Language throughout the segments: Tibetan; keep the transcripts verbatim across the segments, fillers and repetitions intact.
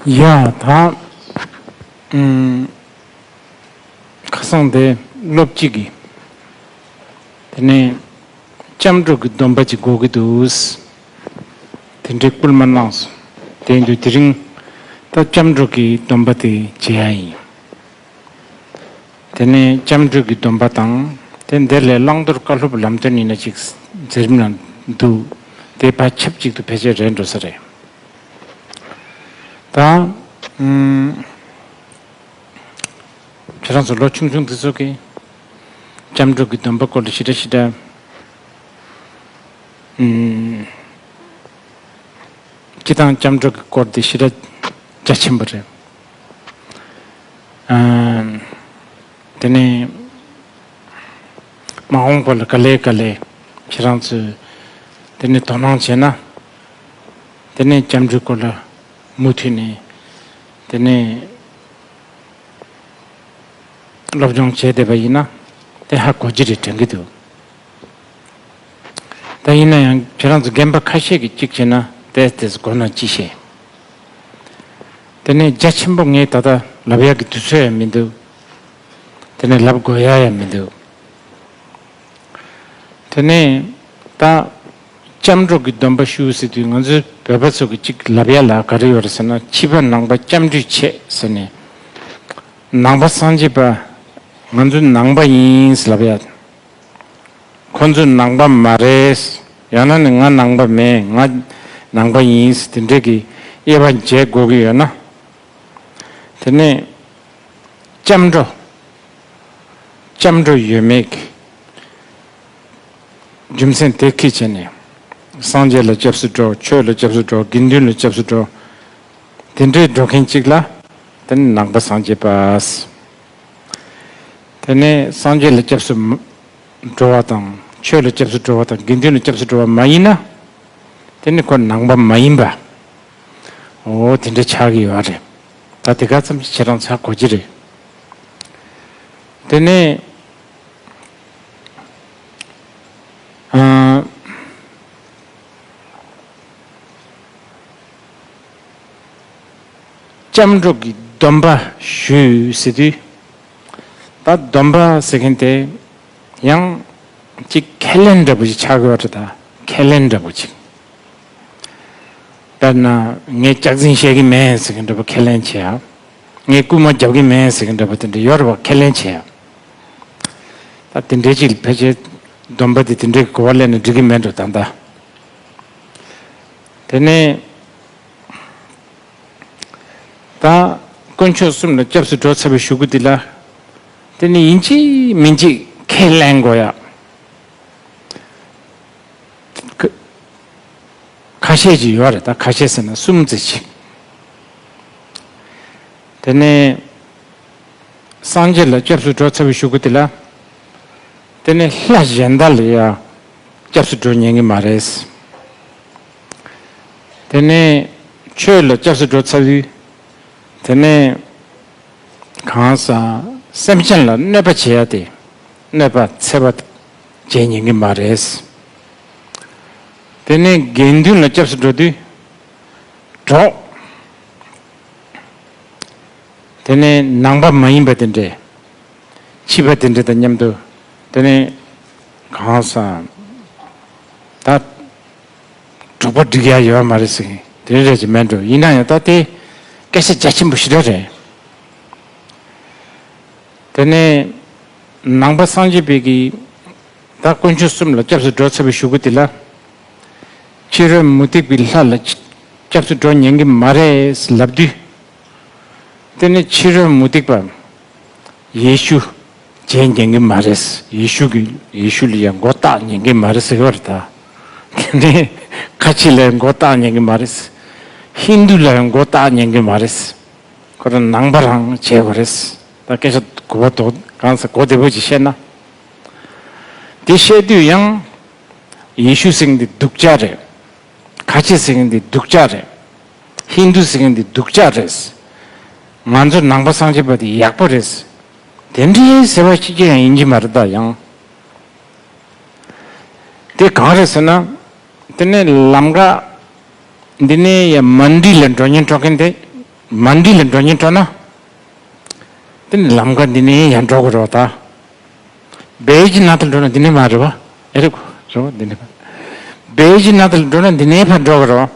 ཡ་ད། ཨུམ། ཁ་སང་དེ་སློབ་སྤྱི་གིས། དེ་ནས་སྐྱབས་འགྲོ་གི་སྡོམ་པ་ཅིག་དགོས་ཀྱི་འདུག་དེ་འདྲའི་སྐུལ་མ་གནང་སོང་། དེ་ཡིན་དུས་དེ་རིང་ད་སྐྱབས་འགྲོ་གི་སྡོམ་པ་དེ་བྱེད་ཡ་ཡིན། དེ་ནས་སྐྱབས་འགྲོ་གི་སྡོམ་པ་དང་། དེ་འདིར་ལས་བླང་དོར་བཀའ་སློབ་ལམ་སྟོན་ཡིན་ན་ཅིག་མཛད་རིམ་ནང་འདུག་དེ་བར་ཆབས་ཅིག་ཏུ་ཕལ་ཆེར་རེད་འགྲོ་ས་རེད། ད། ཨུམ། ཁྱེད་རང་ཚོ་ལོ་ཆུང་ཆུང་དེ་ཚོ་གིས་སྐྱབས་འགྲོ་གི་སྡོམ་པ་སྐོར་ལ་ཞེ་དྲག་ཞེ་དྲག་ཨུམ། སྤྱི་བཏང་སྐྱབས་འགྲོ་གི་སྐོར་དེ་ཞེ་དྲག་རྒྱ་ཆེན་པོ་རེད། ཨ། དེ་ནས་མ་འོངས་པ་ལ་ག་ལེ་ག་ལེ་ཁྱེད་རང་ཚོས་དེ་ནས་དོ་སྣང་བྱས་ན། དེ་ནས་སྐྱབས་འགྲོའི་སྐོར་ལ་མུ་མཐུད་ནས་དེ་ནས་སློབ་སྦྱོང་བྱས་བསྡད་པ་ཡིན་ན་དེ་ཧ་གོ་རྒྱུ་རེད་དྲན་གྱི་འདུག་ད་ཡིན་ན་ཡང་ཁྱེད་རང་ཚོ་རྒན་པ་ཁ་ཤས་ཀྱིས་གཅིག་བྱས་ན་དེ་དེ་གོ་ན་ཅི་ཤེས། དེ་ནས་རྒྱ་ཆེན་པོ་ངས་ད་ལྟ་ལབ་ཡག་གི་དུས་ཚོད་ཡང་མི་འདུག་དེ་ནས་ལབ་དགོས་ཡ་ཡང་མི་འདུག་དེ་ནས་ད་སྐྱབས་འགྲོ་གི་སྡོམ་པ་ཞུ་ཟེར་དུས་ང་ཚོའི་བོད་པ་ཚོ་གི་གཅིག་ལབ་ཡ་ལ་ག་རེ་ཡོད་རེད་ཟེར་ན། ཕྱི་པ་ནང་པ་སྐྱབས་འགྲོའི་ཆེད་ཟེར་ནས། ནང་པ་སངས་རྒྱས་པ་ང་ཚོ་ནང་པ་ཡིན་ལབ་ཡ། ཁོ་ཚོ་ནང་པ་མ་རེད། ཡང་ན་ནི་ང་ནང་པ་མེད། ང་ནང་པ་ཡིན་དེ་འདྲས་ཀྱི་དབྱེ་བ་འབྱེད་དགོས་ཀྱི་ཡོད་ན། དེ་ནས་སྐྱབས་འགྲོ། སྐྱབས་འགྲོ་ཡོད་མེད་ཀྱི་རྒྱུ་མཚན་དེ་ཁས་བྱས་ནས། སངས་རྒྱས་ལ་སྐྱབས་སུ་འགྲོ། ཆོས་ལ་སྐྱབས་སུ་འགྲོ། དགེ་འདུན་ལ་སྐྱབས་སུ་འགྲོ། དེ་འདྲའི་འགྲོ་མཁན་གཅིག་ལ་དེ་ནི་ནང་པ་སངས་རྒྱས་པ། དེ་ནས་སངས་རྒྱས་ལ་སྐྱབས་སུ་འགྲོ་བ་དང་། ཆོས་ལ་སྐྱབས་སུ་འགྲོ་བ་དང་། དགེ་འདུན་ལ་སྐྱབས་སུ་འགྲོ་བ་མ་ཡིན་ན། དེ་ནི་ཁོ་ནང་པ་མ་ཡིན་པ། འོ་དེ་འདྲ་ཆགས་ཀྱི་ཡོད་རེད། ད་དེ་ག་ཙམ་ཞིག་ཁྱེད་རང་ཚོ་ཧ་གོ་གི་རེད། དེ་ནས་ཨ། སྐྱབས་འགྲོ་གི་སྡོམ་པ་ཞུས་ཟེར་དུས། ད་སྡོམ་པ་ཟེར་མཁན་དེ་ཡང་ཅིག་ཁས་ལེན་འདྲ་པོ་ཞིག་ཆགས་ཀྱི་ཡོད་རེད། ད་ཁས་ལེན་འདྲ་པོ་ཅིག་དཔེར་ན་ངས་སྐྱག་རྫུན་བཤད་ཀྱི་མེད་ཟེར་མཁན་འདྲ་པོ་ཁས་ལེན་བྱེད་ཡ། ངས་རྐུན་མ་རྒྱབ་ཀྱི་མེད་ཟེར་མཁན་འདྲ་པོ་དེ་འདྲ་ཡོད་རེད་པ། ཁས་ལེན་བྱེད་ཡ། ད་དེ་འདྲའི་ཅིག་ཕལ་ཆེར་སྡོམ་པ་དེ་དེ་འདྲའི་གོ་བ་ལེན་ན་འགྲིག་གི་མེད་འགྲོ་ད་ལྟ། དེ་ནས། ད་དཀོན་མཆོག་གསུམ་ལ་སྐྱབས་སུ་འགྲོ་ཚར་བའི་གཞུག་གུ་འདི་ལ། དེ་ནི་ཡིན་གཅིག་མིན་གཅིག་ཁས་ལེན་དགོས་ཡ། ཁ་ཁ་ཤས་ཅིག་ཡོད་རེད། ད་ཁ་ཤས་ཟེར་ན་གསུམ་ཙམ་ཅིག་དེ་ནས་སངས་རྒྱས་ལ་སྐྱབས་སུ་འགྲོ་ཚར་བའི་གཞུག་གུ་དེ་ལ། དེ་ནས་ལྷ་གཞན་དག་ལ་ཡང་སྐྱབས་སུ་འགྲོ་ཉན་གི་མ་རེད། དེ་ནས་ཆོས་ལ་སྐྱབས་སུ་འགྲོ་ཚར་དུས། དེ་ནས་གང་ཟག་སེམས་ཅན་ལ་གནོད་པ་བྱེད་ཡ་དེ་གནོད་པ་འཚེ་བ་བྱེད་ཉན་གི་མ་རེད། དེ་ནས་དགེ་འདུན་ལ་སྐྱབས་སུ་འགྲོ་དུས་གྲོགས། དེ་ནས་ནང་པ་མ་ཡིན་པ་དེ་འདྲས། ཕྱི་པ་དེ་འདྲས་དང་མཉམ་དུ། དེ་ནས་གང་ཟག་ད་གྲོགས་པོ་སྒྲིག་ཡ་ཡོད་མ་རེད་ཟེར་མཁན་དེ་རེད་ཅེས་མེད་འགྲོ། ཡིན་ན་ཡང་ད་དེ་སྐད་ཆ་རྒྱ་ཆེན་པོ་ཞེ་དྲག་རེད། དེ་ནས་ནང་པ་སངས་རྒྱས་པའི་གི་ད་དཀོན་མཆོག་གསུམ་ལ་སྐྱབས་སུ་འགྲོ་ཚར་བའི་གཞུག་གུ་དེ་ལ། ཕྱི་རོལ་མུ་སྟེགས་པའི་ལྷ་ལ་སྐྱབས་སུ་འགྲོ་ཉན་གི་མ་རེད་ལབ་དུས། དེ་ནི་ཕྱི་རོལ་མུ་སྟེགས་པ་ཡེ་ཤུ་བྱེད་ཉན་གི་མ་རེད། ཡེ་ཤུ་གི་ཡེ་ཤུ་ལ་ཡང་མགོ་བཏགས་ཉན་གི་མ་རེད་ཟེར་བ་རེད་ད། དེ་ནི་ཁ་ཆེ་ལ་ཡང་མགོ་བཏགས་ཉན་གི་མ་རེད། ཧིན་དུ་ལ་ཡང་མགོ་བཏགས་ཉན་གི་མ་རེད། ཁོ་རང་ནང་པ་རང་བྱས་པ་རེད། ད་སྐད་ཆ་གོ་བ་དོ་གང་ཟེར་གོ་བདེ་པོ་ཅིག་བཤད་ན། དེ་བཤད་དུས་ཡང་། ཡེ་ཤུ་ཟེར་མཁན་འདི་སྡུག་ཅག་རེད། ཁ་ཆེ་ཟེར་མཁན་འདི་སྡུག་ཅག་རེད། ཧིན་དུ་ཟེར་མཁན་འདི་སྡུག་ཅག་རེད། ང་ཚོ་ནང་པ་སངས་རྒྱས་པ་འདི་ཡག་པོ་རེད། དེ་འདྲའི་ཟེར་བ་ཤེས་ཀྱི་ཡང་ཡིན་གྱི་མ་རེད་ད་ཡང་། དེ་གང་རེད་ཟེར་ན། དེ་ནས་ལམ་ཀ་འདི་ནས་ཡ་མན་ཌི་ལ་འགྲོ་ཉེན་འཕྲོག་མཁན་དེ་ མན་ཌི་ལ་འགྲོ་སྙིང་བྲོ་ན། དེ་ནི་ལམ་ཁ་འདི་ནས་ཡར་འགྲོ་དགོས་རེད་པ་ད། བེ་ཇི་ནཱ་ཐ་ལ་འགྲོ་ན་འདི་ནས་མར་རེད་པ། ཨེ་རེད་གོ་རེད་པ་འདི་ནས་མར། བེ་ཇི་ནཱ་ཐ་ལ་འགྲོ་ན་འདི་ནས་ཕར་འགྲོ་དགོས་རེད་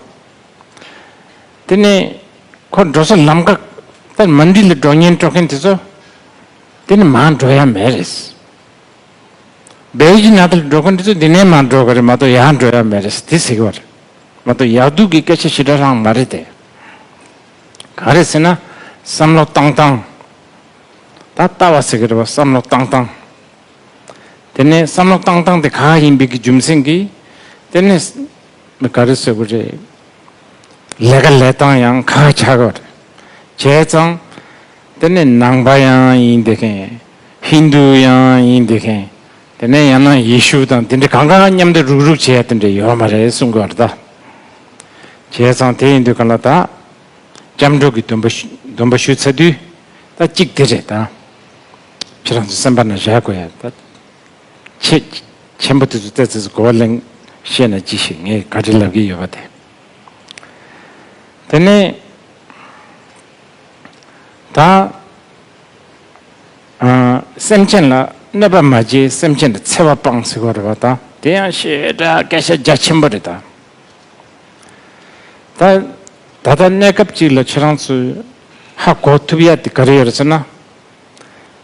པ། དེ་ནས་ཁོ་འགྲོ་ས་ལམ་ཁ་ད་མན་ཌི་ལ་འགྲོ་སྙིང་བྲོ་མཁན་དེ་ཚོ་དེ་ནས་མར་འགྲོ་ཡ་མེད་རེད། བེ་ཇི་ནཱ་ཐ་ལ་འགྲོ་མཁན་དེ་ཚོ་འདི་ནས་མར་འགྲོ་དགོས་རེད་མ་གཏོགས་ཡར་འགྲོ་ཡ་མེད་རེད་དེ་ཟེར་གི་པ་རེད། མ་གཏོགས་ཡག་སྡུག་གི་སྐད་ཆ་ཞེ་དྲག་རང་མ་རེད་དེ། ག་རེ་ཟེར་ན། བསམ་བློ་བཏང་སྟངས། ད་ལྟ་བ་ཟེར་གི་རེད་པ་བསམ་བློ་བཏང་སྟངས། དེ་ནས་བསམ་བློ་བཏང་སྟངས་དེ་ག་ཡིན་པའི་གི་རྒྱུ་མཚན་གྱིས། དེ་ནས་ག་རེ་ཟེར་དགོས་རེད། ལས་ཀ་ལས་སྟངས་ཡང་ག་ཆགས་དགོས་རེད། བྱས་ཙང་། དེ་ནས་ནང་པ་ཡང་ཡིན་བསྡད་མཁན། ཧིན་དུ་ཡང་ཡིན་བསྡད་མཁན། དེ་ནས་ཡང་ན་ཡེ་ཤུ་དང་དེ་འདྲ་གང་ག་མཉམ་དུ་རུག་རུག་བྱེད་ཡ་དེ་འདྲ་ཡོད་མ་རེད་གསུང་གི་ཡོད་རེད་ད། བྱས་ཙང་དེ་ཡིན་དུས་ག་ལ་ད། སྐྱབས་འགྲོ་གི་སྡོམ་པ་ཞུ་སྡོམ་པ་ཞུ་ཚར་དུས། ད་གཅིག་དེ་རེད་ད། ཁྱེད་རང་ཚོ་སེམས་པ་ན་བཞག་དགོས་ཡ་ད། ཆེ་ཆེན་པོ་དེ་ཚོ་ཏོག་ཙམ་གོ་བ་ལེན་ཤེས་ན་ཅི་ཞིག་ངས་ག་རེ་ལབ་ཀྱི་ཡོད་པ་དེ། དེ་ནས་ད་ཨ་སེམས་ཅན་ལ་གནོད་པ་མ་བྱེད། སེམས་ཅན་ལ་འཚེ་བ་སྤང་ཟེར་བ་རེད་པ་ད། དེ་ཡང་ཞེ་དྲག་སྐད་ཆ་རྒྱ་ཆེན་པོ་རེད་ད། ད་ད་ལྟ་གནས་སྐབས་གཅིག་ལ་ཁྱེད་རང་ཚོས་ཧ་གོ་ཐུབ་ཡ་དེ་ག་རེ་ཡོད་རེད་ཟེར་ན།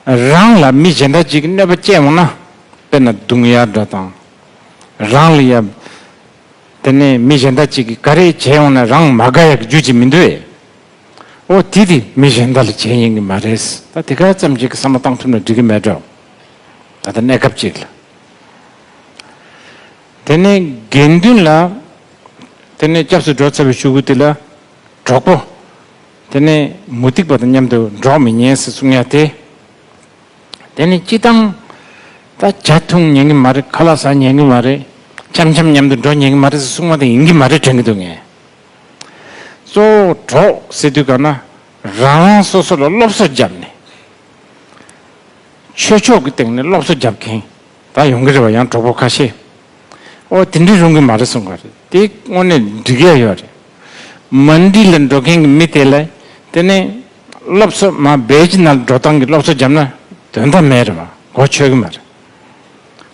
རང་ལ་མི་གཞན་དག་ཅིག་གིས་གནོད་པ་བསྐྱལ་འོང་ན། དཔེར་ན་རྡུང་ཡ་འདྲ་དང་། རང་ལ་ཡ། དེ་ནས་མི་གཞན་དག་ཅིག་གིས་ག་རེ་བྱས་འོང་ན་རང་མ་དགའ་ཡ་གི་རྒྱུ་ཅིག་མི་འདུག་ཨེ། འོ་དེ་དེ་མི་གཞན་དག་ལ་བྱས་ཡིན་གི་མ་རེད། ད་དེ་ག་ཙམ་ཅིག་གི་བསམ་བློ་བཏང་ཐུབ་ན་འགྲིག་གི་མེད་འགྲོ། ད་ལྟ་གནས་སྐབས་ཅིག་ལ། དེ་ནས་དགེ་འདུན་ལ། དེ་ནས་སྐྱབས་སུ་འགྲོ་ཚར་བའི་གཞུག་གུ་དེ་ལ། གྲོགས་པོ། དེ་ནས་མུ་སྟེགས་པ་དང་མཉམ་དུ་འགྲོགས་མི་ཉན་ཟེར་གསུང་ཡ་དེ། དེ་ནས་སྤྱི་བཏང་། ད་ཇ་འཐུང་ཉན་གི་མ་རེད། ཁ་ལག་ཟ་ཉན་གི་མ་རེད། འཆམ་འཆམ་མཉམ་དུ་འགྲོ་ཉན་གི་མ་རེད་ཟེར་གསུང་བ་དེ་ཡིན་གི་མ་རེད་དྲན་གི་འདུག་ངས། གཙོ་བོ་གྲོགས་ཟེར་དུས་ག་ན། རང་རང་སོ་སོ་ལ་སློབ་གསོ་བརྒྱབ་ནས། ཆོས་ཕྱོགས་ཀྱི་སྟེང་ནས་སློབ་གསོ་རྒྱབ་མཁན་ད་ཡོང་གི་རེད་བ། ཡང་གྲོགས་པོ་ཁ་ཤས། ཨོ་དེ་འདྲའི་རུང་གི་མ་རེད་གསུང་གི་རེད། དེ་དངོས་གནས་འགྲིག་ཡ་ཡོད་རེད། མན་ཌི་ལ་འགྲོ་མཁན་གྱི་མི་དེ་ལ་དེ་ནས་སློབ་གསོ་མ་བེ་ཇི་ནང་འགྲོ་སྟངས་ཀྱི་སློབ་གསོ་བརྒྱབ་ན་དོན་དག་མེད་རེད་བ། གོ་ཆོད་གི་མ་རེད།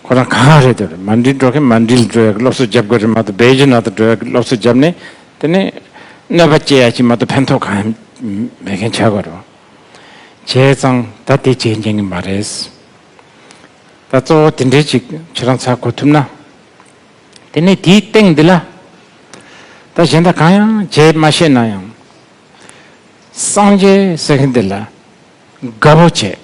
ཁོ་རང་གང་རེད་དེ་རེད། མན་ཌི་འགྲོ་མཁན་མན་ཌི་ལ་འགྲོ་ཡ་གི་སློབ་གསོ་རྒྱབ་དགོས་རེད་མ་གཏོགས་བེ་ཇི་ནང་དུ་འགྲོ་ཡ་གི་སློབ་གསོ་བརྒྱབ་ནས་དེ་ནས་གནོད་པ་སྐྱེལ་ཡ་ཅིག་མ་གཏོགས་ཕན་ཐོགས་གང་ཡང་མེད་མཁན་ཆགས་དགོས་རེད་བ། བྱས་ཙང་ད་དེ་བྱེད་མཁན་གྱི་མ་རེད། ད་གཙོ་བོ་དེ་འདྲའི་ཅིག་ཁྱེད་རང་ཚ་གོ་ཐུབ་ན། དེ་ནས་དེའི་སྟེང་འདི་ལ། ད་གཞན་དག་གང་ཡང་བྱེད་མ་ཤེས་ན་ཡང་། སངས་རྒྱས་ཟེར་མཁན་འདི་ལ་དགའ་པོ་བྱེད།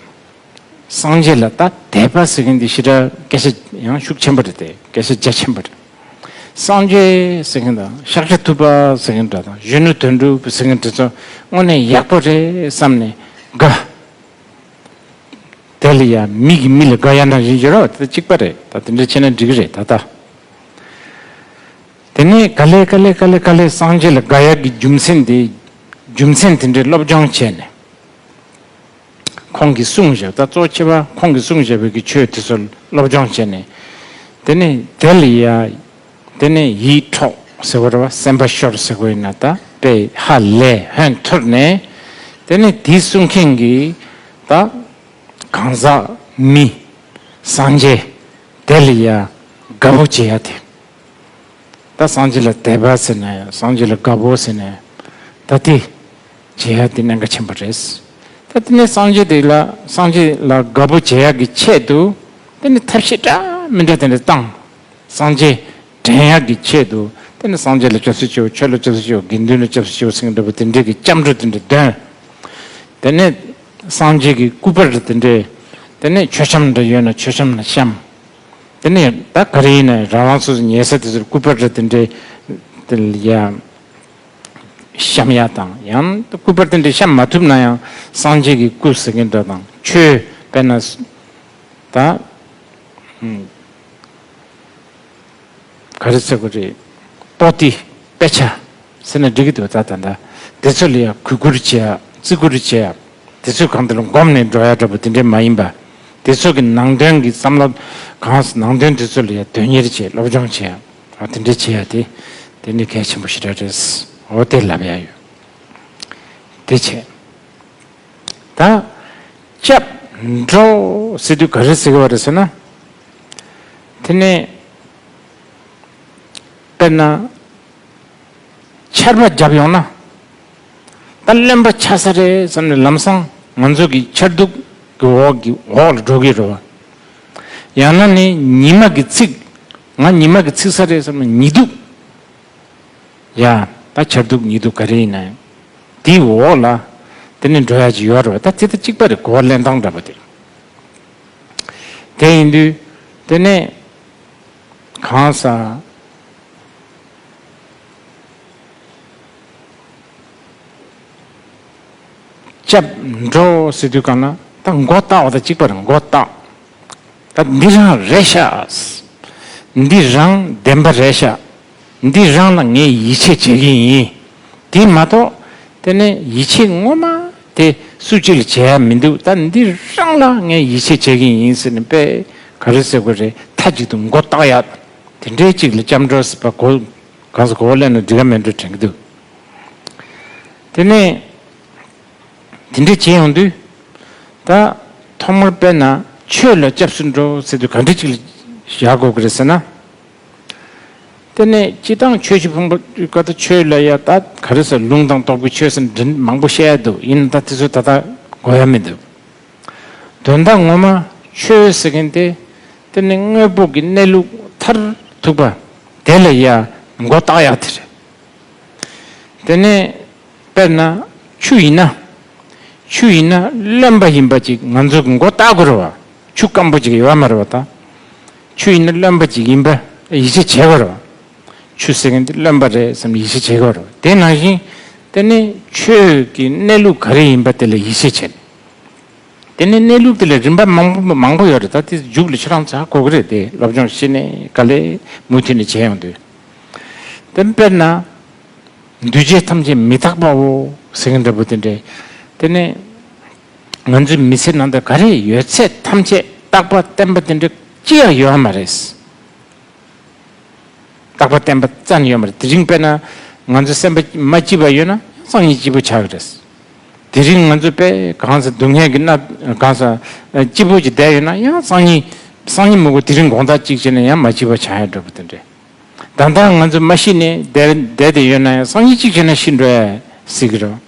སངས་རྒྱས་ལ་ད་དད་པ་ཟེར་མཁན་འདི་ཞེ་དྲག་སྐད་ཆ་ཡང་ཤུགས་ཆེན་པོ་རེད་དེ། སྐད་ཆ་རྒྱ་ཆེན་པོ་རེད། སངས་རྒྱས་ཟེར་མཁན་དང་ཤཱཀྱ་ཐུབ་པ་ཟེར་མཁན་འདྲ་དང་གཞོན་ནུ་དོན་གྲུབ་ཟེར་མཁན་དེ་ཚོ་དངོས་གནས་ཡག་པོ་རེད་བསམ་ནས་དགའ། དེ་ལ་ཡ་མི་གིས་མི་ལ་དགའ་ཡ་འདྲ་ཞིག་ཡོད་རེད་བ། དེ་གཅིག་པ་རེད། ད་དེ་འདྲ་བྱས་ན་འགྲིག་གི་རེད་ད་ལྟ། དེ་ནས་ག་ལེ་ག་ལེ་ག་ལེ་ག་ལེ་སངས་རྒྱས་ལ་དགའ་ཡ་གི་རྒྱུ་མཚན་དེ། རྒྱུ་མཚན་དེ་འདྲའི་སློབ་སྦྱོང་བྱས་ནས། ཁོང་གིས་གསུངས་བཞག་ད་གཙོ་ཆེ་བ་ཁོང་གིས་གསུངས་བཞག་པའི་གི་ཆོས་དེ་ཚོ་སློབ་སྦྱོང་བྱས་ནས། དེ་ནས་དེ་ལ་ཡ། དེ་ནས་ཡིད་འཕྲོག་ཟེར་བ་རེད་བ། སེམས་པ་ཤོར་ཟེར་དགོས་ཡིན་ན་ད་དཔེ་ཧ་ལས་ཧོན་ཐོར་ནས། དེ་ནས་དེ་གསུང་མཁན་གྱི་ད་གང་ཟག་མི་སངས་རྒྱས་དེ་ལ་ཡ་དགའ་པོ་བྱེད་ཡ་དེ། ད་སངས་རྒྱས་ལ་དད་པ་ཟེར་ནས་སངས་རྒྱས་ལ་དགའ་པོ་ཟེར་ནས་ད་དེ་བྱེད་ཡ་དེ་གནད་འགག་ཆེན་པོ་རེད། ད་དེ་ནས་སངས་རྒྱས་དེ་ལ་སངས་རྒྱས་ལ་དགའ་པོ་བྱེད་ཡ་གི་ཆེད་དུ་དེ་ནས་ཐབས་ཤེས་འདྲ་མི་འདྲ་དེ་འདྲ་བཏང་། སངས་རྒྱས་དྲན་ཡག་གི་ཆེད་དུ་དེ་ནས་སངས་རྒྱས་ལ་སྐྱབས་སུ་མཆིའོ། ཆོས་ལ་སྐྱབས་སུ་མཆིའོ། དགེ་འདུན་ལ་སྐྱབས་སུ་མཆིའོ་ཟེར་མཁན་འདྲ་པོ་དེ་འདྲས་ཀྱི་སྐྱབས་འགྲོ་དེ་འདྲས་འདོན། དེ་ནས་སངས་རྒྱས་ཀྱི་སྐུ་པར་དེ་འདྲས། དེ་ནས་མཆོད་བཤམས་འདྲ་ཡོད་ན་མཆོད་བཤམས་ལ་བཤམས། དེ་ནས་ད་ག་རེ་ཡིན་ན་རང་རང་སོ་སོ་ཉལ་ས་དེ་ཚོར་སྐུ་པར་དེ་འདྲས་དེ་ལ་ཡ་བཤམས་ཡ་དང་། ཡང་སྐུ་པར་དེ་འདྲས་བཤམས་མ་ཐུབ་ན་ཡང་སངས་རྒྱས་ཀྱི་སྐུ་ཟེར་མཁན་འདྲ་དང་ཆོས་དཔེར་ན་ད། ག་རེ་ཟེར་དགོས་རེད། པོ་ཏི་དཔེ་ཆ་ཟེར་ན་འགྲིག་གི་འདུག་ད་ད་ལྟ་དེ་ཚོ་ལ་ཡང་གུས་བཀུར་བྱེད་ཡ། བརྩི་བཀུར་བྱེད་ཡ། དེ་ཚོའི་སྒང་དེ་ལ་འགོམ་ནས་འགྲོ་ཡ་འདྲ་པོ་དེ་འདྲས་མ་ཡིན་པ། དེ་ཚོ་གི་ནང་དོན་གྱི་བསམ་བློ་གང་ནང་དོན་དེ་ཚོ་ལ་ཡང་དོན་གཉེར་བྱེད། སློབ་སྦྱོང་བྱེད་ཡ། ཨ་དེ་འདྲས་བྱེད་ཡ་དེ་དེ་ནི་གལ་ཆེན་པོ་ཞེ་དྲག་རེད། འོ་དེ་ལབ་ཡ་ཡོད། དེ་བྱས། ད་སྐྱབས་འགྲོ་ཟེར་དུས་ག་རེ་ཟེར་གི་བ་རེད་ཟེར་ན། དེ་ནས་དཔེར་ན་ཆར་པ་བརྒྱབ་ཡོང་ན། ད་རློན་པ་ཆགས་ས་རེད་བསམ་ནས་ལམ་སང་ང་ཚོ་གི་ཆར་གདུགས་ཀྱི་འོག་གི་འོག་ལ་འགྲོ་གི་རེད་བ། ཡང་ན་ནི་ཉི་མ་གི་ཚིག་ང་ཉི་མ་གི་ཚིག་ས་རེད་བསམ་ནས་ཉི་གདུགས། ཡ། ད་ཆར་གདུགས་ཉི་གདུགས་ག་རེ་ཡིན་ན་ཡང་། དེའི་འོག་ལ་དེ་ནས་འགྲོ་ཡ་ཅིག་ཡོད་རེད་བ། ད་དེ་ད་གཅིག་པ་རེད། གོ་བ་ལེན་སྟངས་འདྲ་པོ་དེ། དེ་ཡིན་དུས་དེ་ནས་གང་ཟག་སྐྱབས་འགྲོ་ཟེར་དུས་གང་ན་ད་མགོ་བཏགས་པ་ད་གཅིག་པ་རེད། མགོ་བཏགས། ད་འདི་རང་རེད་ཤག་འདི་རང་བདེན་པ་རེད་ཤག་འདི་རང་ལ་ངས་ཡིད་ཆེས་བྱེད་ཀྱི་ཡིན། དེ་མ་གཏོགས་དེ་ནས་ཡིད་ཆེས་ངོ་མ་དེ་སུ་གཅིག་ལ་བྱེད་ཡ་མི་འདུག་ད་འདི་རང་ལ་ངས་ཡིད་ཆེས་བྱེད་ཀྱི་ཡིན་ཟེར་ནས་དཔེ་ག་རེ་ཟེར་དགོས་རེད། མཐའ་གཅིག་ཏུ་མགོ་བཏགས་ཡ། དེ་འདྲའི་གཅིག་ལ་སྐྱབས་འགྲོ་ཟེར་བ་གོ་གང་ཟེར་གོ་བ་ལེན་ན་འགྲིག་ག་མེད་འགྲོ་དྲན་གྱི་འདུག་དེ་ནས། དེ་འདྲ་བྱས་ཡོང་དུས། ད་ཐོག་མར་དཔེར་ན་ཆོས་ལ་སྐྱབས་སུ་འགྲོ་ཟེར་དུས་ག་འདྲ་ཅིག་ལ་བཞག་དགོས་ཀྱི་རེད་ཟེར་ན། དེ་ནས་སྤྱིར་བཏང་ཆོས་ཀྱི་ཕུང་པོ་ཀ་ད་ཆོས་ལ་ཡ་ད་ག་རེ་ཟེར་ལུང་དང་རྟོགས་པའི་ཆོས་ཟེར་འདྲ་མང་པོ་བཤད་ཡ་འདུག་ཡིན་ན་ད་དེ་ཚོ་ད་ལྟ་གོ་ཡ་མི་འདུག་དོན་དག་ངོ་མ་ཆོས་ཟེར་མཁན་དེ་དེ་ནི་དངོས་པོ་གི་གནས་ལུགས་མཐར་ཐུག་པ་དེ་ལ་ཡ་མགོ་བཏགས་ཡ་དེ་རེད། དེ་ནས་དཔེར་ན་ཆུ་ཡིན་ན། ཆུ་ཡིན་ན་རློན་པ་ཡིན་པ་ཅིག་ང་ཚོ་གི་མགོ་བཏགས་དགོས་རེད་བ། ཆུ་སྐམ་པོ་ཅིག་ཡོད་མ་རེད་བ་ད། ཆུ་ཡིན་ན་རློན་པ་ཅིག་ཡིན་པ་ཡིད་ཆེས་བྱེད་དགོས་རེད་བ། ཆུ་ཟེར་མཁན་དེ་རློན་པ་རེད་བསམ་ཡིད་ཆེས་བྱེད་དགོས་རེད་བ། དེ་ནང་བཞིན་དེ་ནས་ཆོས་ཀྱི་གནས་ལུགས་ག་རེ་ཡིན་པ་དེ་ལ་ཡིད་ཆེས་བྱེད། དེ་ནས་གནས་ལུགས་དེ་ལ་རིམ་པ་མང་པོ་མང་པོ་ཡོད་རེད། ད་དེ་མཇུག་ལ་ཁྱེད་རང་ཚོ་ཧ་གོ་གི་རེད། དེ་སློབ་སྦྱོང་བྱས་ནས་ག་ལེ་མུ་མཐུད་ནས་བྱས་ཡོང་དུས། དེ་དཔེར་ན། འདུས་བྱས་ཐམས་ཅད་མི་རྟག་པའོ་ཟེར་མཁན་འདྲ་པོ་དེ་འདྲས། དེ་ནས་ང་ཚོའི་མི་ཚེ་ནང་དུ་ག་རེ་ཡོད་ཚད་ཐམས་ཅད་རྟག་པ་བརྟན་པ་དེ་འདྲ་ཅི་ཡང་ཡོད་མ་རེད། རྟག་པ་བརྟན་པ་རྩ་ནས་ཡོད་མ་རེད། དེ་རིང་དཔེར་ན་ང་ཚོ་སེམས་པ་མ་སྐྱིད་པ་ཡོད་ན་སང་ཉིན་སྐྱིད་པོ་ཆགས་ཀྱི་རེད། དེ་རིང་ང་ཚོ་དཔེ་གང་ས་སྡུག་བསྔལ་གྱི་མནར་གང་ས་སྐྱིད་པོ་ཅིག་བསྡད་ཡོད་ན་ཡང་སང་ཉིན་སང་ཉིན་མི་དགོས་དེ་རིང་དགོང་དག་གཅིག་བྱས་ན་ཡང་མ་སྐྱིད་པ་ཆགས་ཡ་འདྲ་པོ་དེ་འདྲས། ད་ལྟ་ང་ཚོ་མ་ཤི་ནས་བསྡད་བསྡད་དེ་ཡོད་ན་ཡང་སང་ཉིན་གཅིག་བྱས་ན་ཤི་འགྲོ་ཡ་སྲིད་ཀྱི་རེད།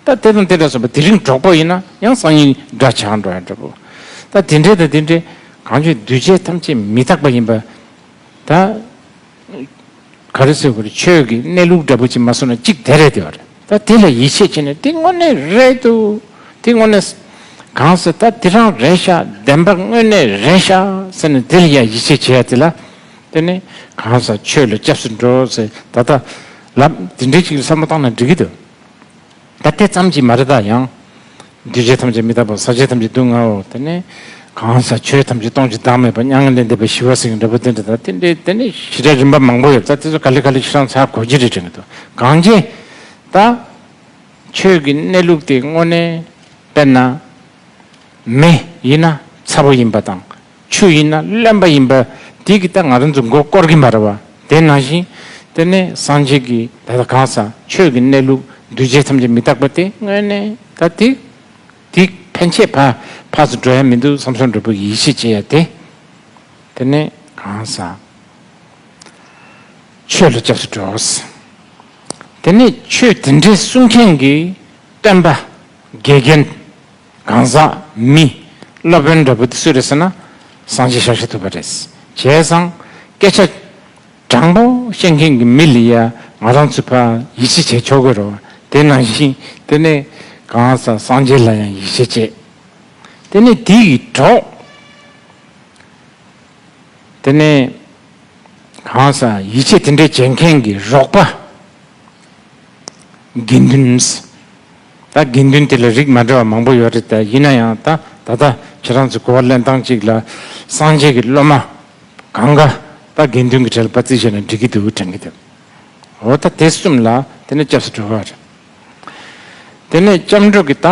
ད་དེ་དང་དེ་འདྲ་སོང་བ་དེ་རིང་གྲོགས་པོ་ཡིན་ན་ཡང་སང་ཉིན་དགྲ་ཆགས་འགྲོ་ཡ་འདྲ་པོ། ད་དེ་འདྲས་དང་དེ་འདྲས་གང་བྱུང་འདུས་བྱས་ཐམས་ཅད་མི་རྟག་པ་ཡིན་པ། ད་ག་རེ་ཟེར་དགོས་རེད། ཆོས་ཀྱི་གནས་ལུགས་འདྲ་པོ་ཅིག་མ་སོང་ན་གཅིག་དེ་རེད་དེ་བ་རེད། ད་དེ་ལ་ཡིད་ཆེས་བྱས་ནས་དེ་དངོས་གནས་རེད་འདུག་དེ་དངོས་གནས་གང་ཟེར་ད་དེ་རང་རེད་ཤག་བདེན་པ་དངོས་གནས་རེད་ཤག་ཟེར་ནས་དེ་ལ་ཡ་ཡིད་ཆེས་བྱེད་ཡ་དེ་ལ། དེ་ནས་གང་ཟག་ཆོས་ལ་སྐྱབས་སུ་འགྲོ་ཟེར་ད་ལྟ་ལབ་དེ་འདྲའི་ཅིག་ལ་བསམ་བློ་བཏང་ན་འགྲིག་གི་འདུག་ད་དེ་ཙམ་གྱིས་མ་རེད་ད་ཡང་། འདུས་བྱས་ཐམས་ཅད་མི་རྟག་པ་ཟག་བཅས་ཐམས་ཅད་སྡུག་བསྔལ་བའོ། དེ་ནས་གང་ཟག་ཆོས་ཐམས་ཅད་སྟོང་ཆད་བདག་མེད་པ་མྱ་ངན་ལས་འདས་པའི་ཞི་བ་ཟེར་མཁན་འདྲ་པོ་དེ་འདྲ་ད་དེ་འདྲའི་དེ་ནས་ཞེ་དྲག་རིམ་པ་མང་པོ་ཡོད། ད་དེ་ཚོ་ག་ལེ་ག་ལེ་ཤི་རང་ཚར་གོ་རྒྱུ་རེད་དྲན་གི་འདུག་གང་ཅི། ད་ཆོས་ཀྱི་གནས་ལུགས་དེ་དངོས་གནས་དཔེར་ན། མེ་ཡིན་ན་ཚ་པོ་ཡིན་པ་དང་། ཆུ་ཡིན་ན་རློན་པ་ཡིན་པ་དེ་གི་ད་ང་རང་ཚོ་མགོ་སྐོར་གི་མ་རེད་བ། དེ་ནང་བཞིན་དེ་ནས་སངས་རྒྱས་ཀྱི་ད་ལྟ་གང་ཟག་ཆོས་ཀྱི་གནས་ལུགས་འདུས་བྱས་ཐམས་ཅད་མི་རྟག་པ་དེ་དངོས་གནས་ད་དེ་དེ་ཕན་ཆད་ཕ་ཕར་ཚུར་འགྲོ་ཡ་མི་འདུག་བསམ་བསམ་འདྲ་པོ་ཡིད་ཆེས་བྱེད་ཡ་དེ། དེ་ནས་གང་ཟག་ཆོས་ལ་སྐྱབས་སུ་འགྲོ། དེ་ནས་ཆོས་དེ་འདྲའི་གསུང་མཁན་གྱི་སྟོན་པ་དགེ་རྒན། གང་ཟག་མི་སློབ་དཔོན་འདྲ་པོ་དེ་སུ་རེད་ཟེར་ན་སངས་རྒྱས་ཤཱཀྱ་ཐུབ་པ་རེད། བྱས་ཙང་སྐད་ཆ་དྲང་པོ་བཤད་མཁན་གྱི་མི་ལ་ཡ་ང་རང་ཚོ་ཕར་ཡིད་ཆེས་བྱེད་ཆོག་གི་རེད། དེ་ནང་བཞིན་དེ་ནས་གང་ཟག་སངས་རྒྱས་ལ་ཡང་ཡིད་ཆེས་བྱེད། དེ་ནས་དེ་ཡི་གྲོགས། དེ་ནས་གང་ཟག་ཡིད་ཆེས་དེ་འདྲའི་བྱེད་མཁན་གྱི་རོགས་པ། དགེ་འདུན། ད་དགེ་འདུན་དེ་ལ་རིགས་མ་འདྲ་བ་མང་པོ་ཡོད་རེད། ད་ཡིན་ན་ཡང་ད་ད་ལྟ་ཁྱེད་རང་ཚོ་གོ་བ་ལེན་སྟངས་གཅིག་ལ་སངས་རྒྱས་ཀྱི་སློབ་མ་གང་ག་ད་དགེ་འདུན་གྱི་གྲལ་ལ་ཕར་རྩིས་བྱས་ན་འགྲིག་གི་འདུག་དྲན་གི་འདུག་འོ་ད་དེ་གསུམ་ལ་དེ་ནས་སྐྱབས་སུ་འགྲོ་བ་རེད། དེ་ནས་སྐྱབས་འགྲོ་གི་ད་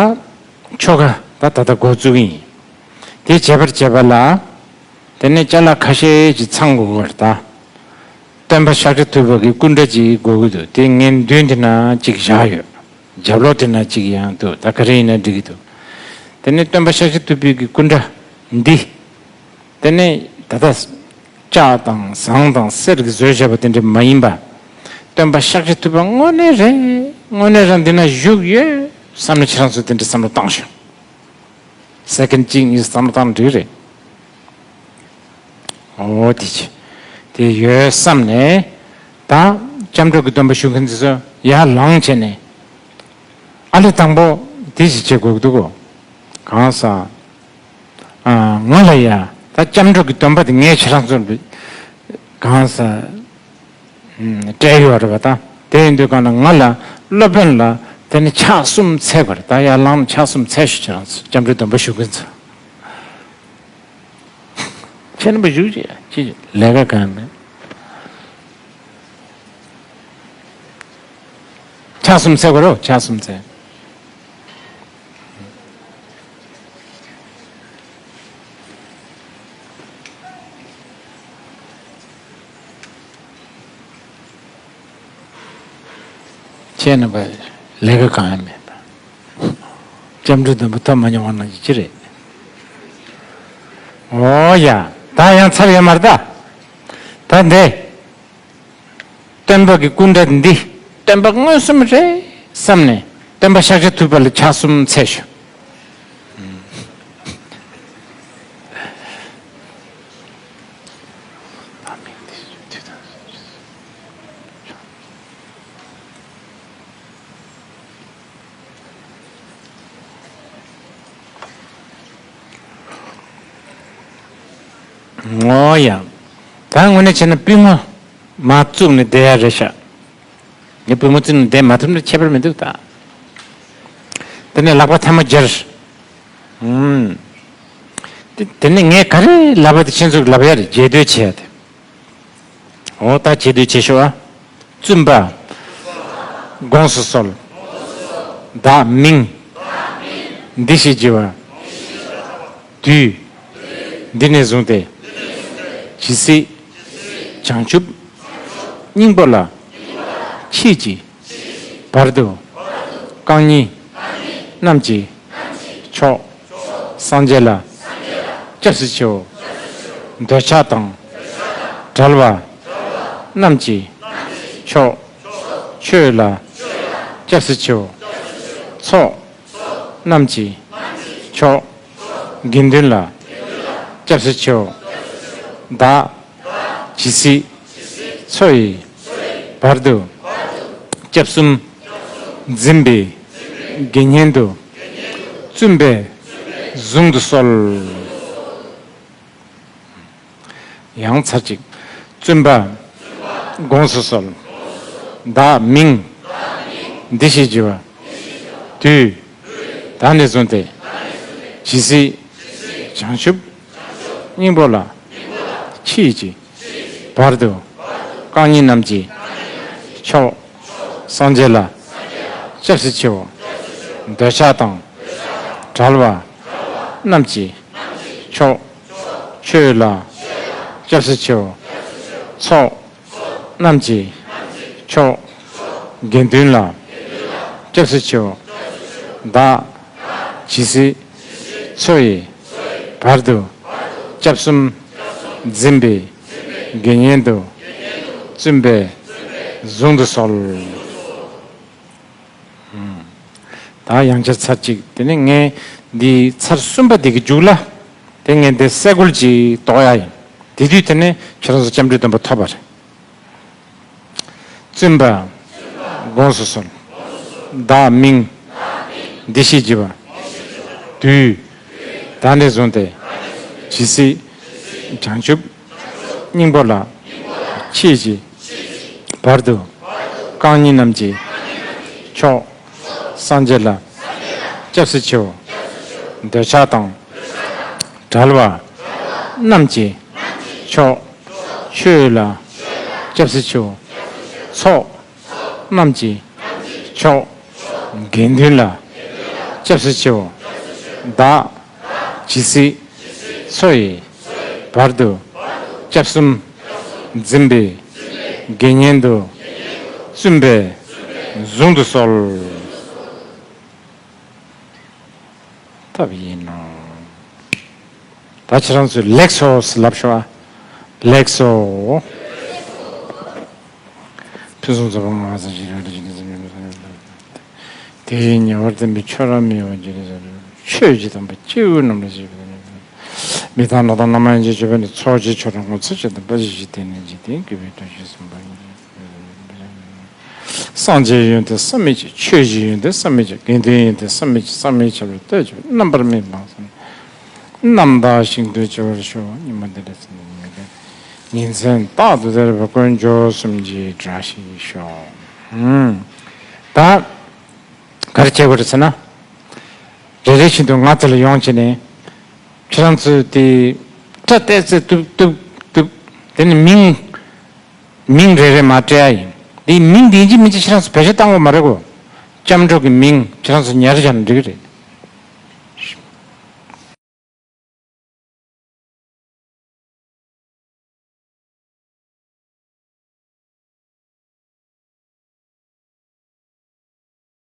ཆོ་ག་ད་ད་ལྟ་འགོ་བཙུགས་ཡིན། དེ་བྱེད་པར་བྱེད་པ་ལ། དེ་ནས་ཅ་ལག་ཁ་ཤས་ཅིག་ཚང་དགོས་ཀྱི་རེད་ད། སྟོན་པ་ཤཱཀྱ་ཐུབ་པ་གི་སྐུ་འདྲ་ཅིག་དགོས་ཀྱི་འདུག་དེ་ངའི་མདུན་དེ་ན་ཅིག་བཞག་ཡོད། ཞབས་ལོགས་དེ་ན་གཅིག་ཡང་འདུག་ད་ག་རེ་ཡིན་ན་འགྲིག་གི་འདུག་དེ་ནས་སྟོན་པ་ཤཱཀྱ་ཐུབ་པའི་གི་སྐུ་འདྲ་འདི། དེ་ནས་ད་ལྟ་ལྕགས་དང་ཟངས་དང་གསེར་གྱིས་བཟོས་བཞག་པ་དེ་འདྲ་མ་ཡིན་པ། སྟོན་པ་ཤཱཀྱ་ཐུབ་པ་དངོས་གནས་རེད། དངོས་གནས་རང་འདི་ན་བཞུགས་ཡོད་བསམ་ནས་ཁྱེད་རང་ཚོ་དེ་འདྲ་བསམ་བློ་བཏང་ཤོག་སེ་ཀན་གཅིག་གཉིས་བསམ་བློ་བཏང་འགྲིག་རེད། འོ་དེ་ཆེ། དེ་ཡོད་བསམ་ནས། ད་སྐྱབས་འགྲོ་གི་སྡོམ་པ་ཞུ་མཁན་དེ་ཚོ་ཡར་ལངས་བྱས་ནས། ཨ་ལས་དང་པོ་དེ་ཞིག་བྱེད་དགོས་ཀྱི་འདུག་གོ་གང་ཟག་ཨ། ང་ལ་ཡ། ད་སྐྱབས་འགྲོ་གི་སྡོམ་པ་དེ་ངས་ཁྱེད་རང་ཚོར་གང་ཟག་སྤྲད་ཡོད་རེད་པ། ད་དེ་ཡིན་དུས་གང་ན་ང་ལ་སློབ་དཔོན་ལ་དེ་ནི་ཕྱག་གསུམ་འཚལ་དགོས་རེད། ད་ཡར་ལངས་ཕྱག་གསུམ་འཚལ་ཞུ། ཁྱེད་རང་ཚོ་སྐྱབས་འགྲོའི་སྡོམ་པ་ཞུ་མཁན་ཚོ། ཁྱེད་རྣམ་པ་བཞུགས་ཅིག་ཅིག་ལས་ཀ་གང་མེད། ཕྱག་གསུམ་འཚལ་དགོས་རེད། ཕྱག་གསུམ་འཚལ། ཁྱེད་རྣམ་པ་ལས་ཀ་གང་ཡང་མེད་པ། སྐྱབས་འགྲོའི་སྡོམ་པ་ཐོབ་མ་མྱོང་བ་ནང་བཞིན་ཅི་རེད། འོ་ཡ། ད་ཡང་ཚར་ཡོད་མ་རེད་ད། ད་འདི། སྟོན་པ་གི་སྐུ་འདྲ་འདི་སྟོན་པ་མངོན་སུམ་རེད་བསམ་ནས་སྟོན་པ་ཤཱཀྱ་ཐུབ་པ་ལ་ཕྱག་གསུམ་འཚལ་ཞུ། ངོ་ཡ། ད་དངོས་གནས་བྱས་ན་པུས་མོ་མ་བཙུགས་ནས་བསྡད་ཡ་རེད་ཤག་ངས་པུས་མོ་བཙུགས་ནས་བསྡད་མ་ཐུབ་ན་ཁྱད་པར་མི་འདུག་ད། དེ་ནས་ལག་པ་ཐལ་མོ་སྦྱར། ཨུམ། དེ་དེ་ནས་ངས་ག་རེ་ལབ་པ་དེ་ཁྱེད་ཚོར་ལབ་ཡ་རེད། རྗེས་ཟློས་བྱེད་ཡ་དེ། འོ་ད་རྗེས་ཟློས་བྱེད་ཤོག་ཨ། བཙུན་པ། དགོངས་སུ་གསོལ། བདག་མིང་། འདི་ཞེས་བགྱི་བ། དུས། འདི་ནས་བཟུང་སྟེ། ཇི་སྲིད། བྱང་ཆུབ། སྙིང་པོ་ལ། མཆིས་ཀྱི། བར་དུ། རྐང་གཉིས། རྣམས་ཀྱིས། མཆོག་སངས་རྒྱས་ལ། སྐྱབས་སུ་མཆིའོ། འདོད་ཆགས་དང་། བྲལ་བ། རྣམས་ཀྱིས། མཆོག་ཆོས་ལ། སྐྱབས་སུ་མཆིའོ། ཚོགས། རྣམས་ཀྱིས། མཆོག་དགེ་འདུན་ལ། སྐྱབས་སུ་མཆིའོ། བདག་ཇི་སྲིད། འཚོ་ཡི། བར་དུ། སྐྱབས་གསུམ། འཛིན་པའི། དགེ་བསྙེན་དུ། བཙུན་པས། གཟུང་དུ་གསོལ། ཡང་ཚར་གཅིག་བཙུན་པ། དགོངས་སུ་གསོལ། བདག་མིང་། འདི་ཞེས་བགྱི་བ། དུས། ད་ནས་བཟུང་སྟེ། ཇི་སྲིད། བྱང་ཆུབ། སྙིང་པོ་ལ། མཆིས་ཀྱི། བར་དུ། རྐང་གཉིས་རྣམས་ཀྱིས། མཆོག་སངས་རྒྱས་ལ། སྐྱབས་སུ་མཆིའོ། འདོད་ཆགས་དང་། བྲལ་བ། རྣམས་ཀྱིས། མཆོག་ཆོས་ལ། སྐྱབས་སུ་མཆིའོ། ཚོགས། རྣམས་ཀྱིས། མཆོག་དགེ་འདུན་ལ། སྐྱབས་སུ་མཆིའོ། བདག་ཇི་སྲིད། འཚོ་ཡི། བར་དུ། སྐྱབས་གསུམ། འཛིན་པའི། དགེ་བསྙེན་དུ། བཙུན་པས། གཟུང་དུ་གསོལ། ད་ཡང་བསྐྱར་ཚར་གཅིག་དེ་ནས་ངས་འདི་ཚར་གསུམ་པ་འདི་གི་མཇུག་ལ། དེ་ངས་འདི་སེ་གོལ་གཅིག་གཏོགས་ཡ་ཡིན། དེ་དུས་དེ་ནས་ཁྱེད་རང་ཚོ་སྐྱབས་འགྲོའི་སྡོམ་པ་ཐོབ་པ་རེད། བཙུན་པ། དགོངས་སུ་གསོལ། བདག་མིང་། འདི་ཞེས་བགྱི་བ། དུས། ད་ནས་བཟུང་སྟེ། ཇི་སྲིད། བྱང་ཆུབ། སྙིང་པོ་ལ། མཆིས་ཀྱི། བར་དུ། རྐང་གཉིས་རྣམས་ཀྱིས། མཆོག་སངས་རྒྱས་ལ། སྐྱབས་སུ་མཆིའོ། འདོད་ཆགས་དང་། བྲལ་བ། རྣམས་ཀྱིས། མཆོག་ཆོས་ལ། སྐྱབས་སུ་མཆིའོ། ཚོགས། རྣམས་ཀྱིས། མཆོག་དགེ་འདུན་ལ། སྐྱབས་སུ་མཆིའོ། བདག་ཇི་སྲིད། འཚོ་ཡི། བར་དུ། སྐྱབས་གསུམ། འཛིན་པའི། དགེ་བསྙེན་དུ། བཙུན་པས། གཟུང་དུ་གསོལ། བཏབ་ཡིན་ནོ། ད་ཁྱེད་རང་ཚོས་ལེགས་སོ་ལབ་ཤོག་ཨ། ལེགས་སོ། ཕུན་སུམ་ཚོགས་པ་ང་ཚོ་ཞིག་རེད་ཞིག་རེད། དེ་ཉེ་བར་བསྟན་པའི་ཆོས་ར་མི་འོང་ཅི་རེད། ཆོས་ཀྱི་དམ་པ་སྐྱེ་བོ་རྣམས་ལ་ཞེས་པའི། མི་དང་ནོར་དང་རྣམ་མང་ཡན་ཆད་སྤྱོད་པ་ནི། ཚོགས་ཀྱི་མཆོག་རབ་ངོ་ཚ་བྱེད། དམ་པ་བཞི་ཞིང་དེ་ནི་འཇིག་རྟེན་བསྐལ་པའི་དོན་བྱེད་གསུངས་པ་ཡིན། སངས་རྒྱས་ཡོན་ཏན་བསམ་མི་ཁྱབ། ཆོས་ཀྱི་ཡོན་ཏན་བསམ་མི་ཁྱབ། དགེ་འདུན་ཡོན་ཏན་བསམ་མི་ཁྱབ། བསམ་མི་ཁྱབ་པར་བསྟོད་ཅིང་རྣམ་པར་སྨིན་པ་བསམ། རྣམ་དག་ཞིང་དུ་སྐྱེ་བར་ཤོག། ཉི་མ་འདི་འདྲ་ཟེར་ནས་ཉོན་ཀྱང་། ཉིན་མཚན་རྟག་ཏུ་དེར་བ་དཀོན་མཆོག་གསུམ་གྱི་བཀྲ་ཤིས་ཤོག། ཨུམ། ད་ག་རེ་བྱེད་དགོས་རེད་ཟེར་ན། རེ་རེ་བཞིན་དུ་ང་ཚོ་ལ་ཡོང་བྱས་ནས། ཁྱེད་རང་ཚོས་དེ་སྐྲ་བལྟས་ཚེ་ཏུབ་ཏུབ་ཏུབ། དེ་ནི་མིང་། མིང་རེ་རེ་མར་སྤྲད་ཡ་ཡིན། དེའི་མིང་འདི་ཡིན་གཅིག་མིན་གཅིག་ཁྱེད་རང་ཚོ་བེད་སྤྱོད་བཏང་དགོས་མ་རེད་གོ། སྐྱབས་འགྲོ་གི་མིང་ཁྱེད་རང་ཚོ་ཉར་བཞག་ན་འགྲིག་གི་རེད།